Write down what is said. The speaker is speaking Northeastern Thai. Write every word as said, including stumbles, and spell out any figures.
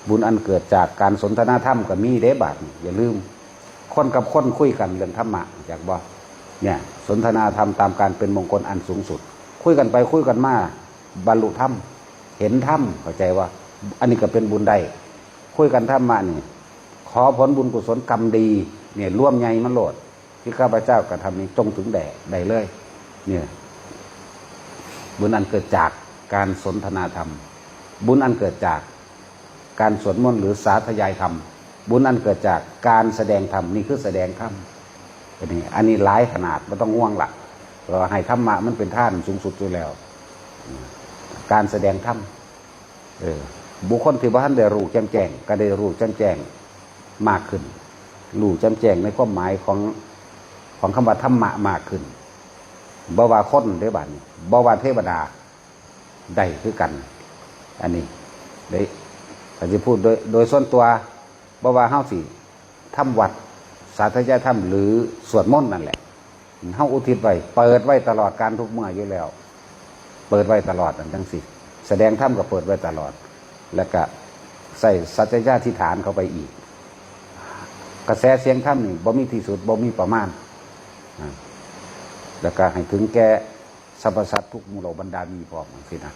บุญอันเกิดจากการสนทนาธรรมก็มีเด้บาดนี้ อย่าลืม คนกับคนคุยกันเรื่องธรรมะ อยากบอกเนี่ย สนทนาธรรมตามการเป็นมงคลอันสูงสุด คุยกันไปคุยกันมา บรรลุธรรม เห็นธรรม เข้าใจว่า อันนี้ก็เป็นบุญได้ คุยกันธรรมะนี่ ขอผลบุญกุศลกรรมดี เนี่ย ร่วมใหญ่มันโลด ที่ข้าพเจ้ากระทำนี้จงถึงแด่ได้เลย เนี่ย บุญอันเกิดจากการสนทนาธรรม บุญอันเกิดจากการสวดมนต์หรือสาธยายธรรม บุญอันเกิดจากการแสดงธรรม นี่คือแสดงธรรม อันนี้ อันนี้หลายขนาด ไม่ต้องห่วงละ เพราะว่าให้ธรรมะมันเป็นทานสูงสุดอยู่แล้ว การแสดงธรรม เออ บุคคลที่บ่ทันได้รู้แจ่มแจ้ง ก็ได้รู้แจ่มแจ้งมากขึ้น รู้แจ่มแจ้งในความหมายของ ของคำว่าธรรมะมากขึ้น บ่ว่าคนเด้บาดนี้ บ่ว่าเทวดา ได้คือกัน อันนี้ ได้ ถ้าสิพูดโดย โดยส่วนตัว บ่ว่าเฮาสิทำวัตร สาธยายธรรม หรือสวดมนต์นั่นแหละ เฮาอุทิศไว้ เปิดไว้ตลอดกาลทุกเมื่ออยู่แล้ว เปิดไว้ตลอดนั่นจังซี้ แสดงธรรมก็เปิดไว้ตลอด แล้วก็ใส่สัจจาธิฐานเข้าไปอีก กระแสเสียงธรรมนี่บ่มีที่สุด บ่มีประมาณ อ่า แล้วก็ให้ถึงแก่สรรพสัตว์ทุกหมู่เหล่าบรรดามีพร้อมจังซี้นะ